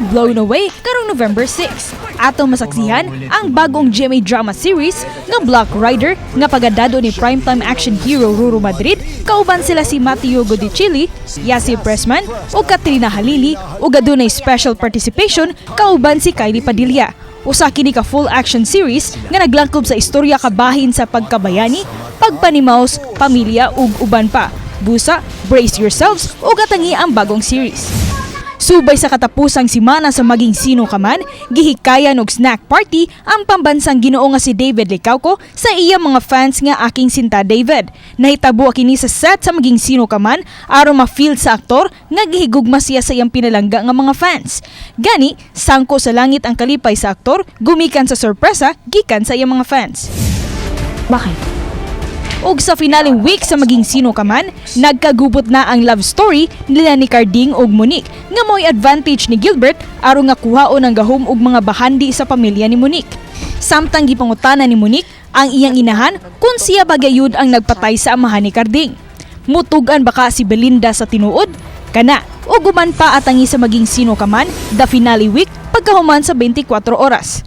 Blown Away karong November 6. Atong masaksihan ang bagong GMA drama series nga Black Rider nga pagadado ni primetime action hero Ruru Madrid kauban sila si Matteo Guidicelli, Yassi Pressman ug Katrina Halili ug adunay special participation kauban si Kylie Padilla. Usa kini ka full action series nga naglangkob sa istorya kabahin sa pagkabayani, pagpanimaus, pamilya ug uban pa. Busa, brace yourselves ug atangi ang bagong series. Subay sa katapusang simana sa Maging Sino Ka Man, gihikayan og snack party ang pambansang Ginoo nga si David Licauco sa iya mga fans nga Aking Sinta David. Nahitabo kini sa set sa Maging Sino Ka Man aron ma-feel sa aktor nga gihigugma siya sa iyang pinalangga nga mga fans. Gani, sangko sa langit ang kalipay sa aktor gumikan sa sorpresa gikan sa iyang mga fans. Bakit? Ug sa finale week sa Maging Sino Ka Man, nagkagubot na ang love story nila ni Carding ug Monique nga mao'y advantage ni Gilbert aron nga kuhaon ang gahom ug mga bahandi sa pamilya ni Monique. Samtang gipangutana ni Monique ang iyang inahan kung siya ba gayud ang nagpatay sa amahan ni Carding. Mutug-an ba ka si Belinda sa tinuod? Kana, ug uban pa, atangi sa Maging Sino Ka Man, the finale week pagkahuman sa 24 oras.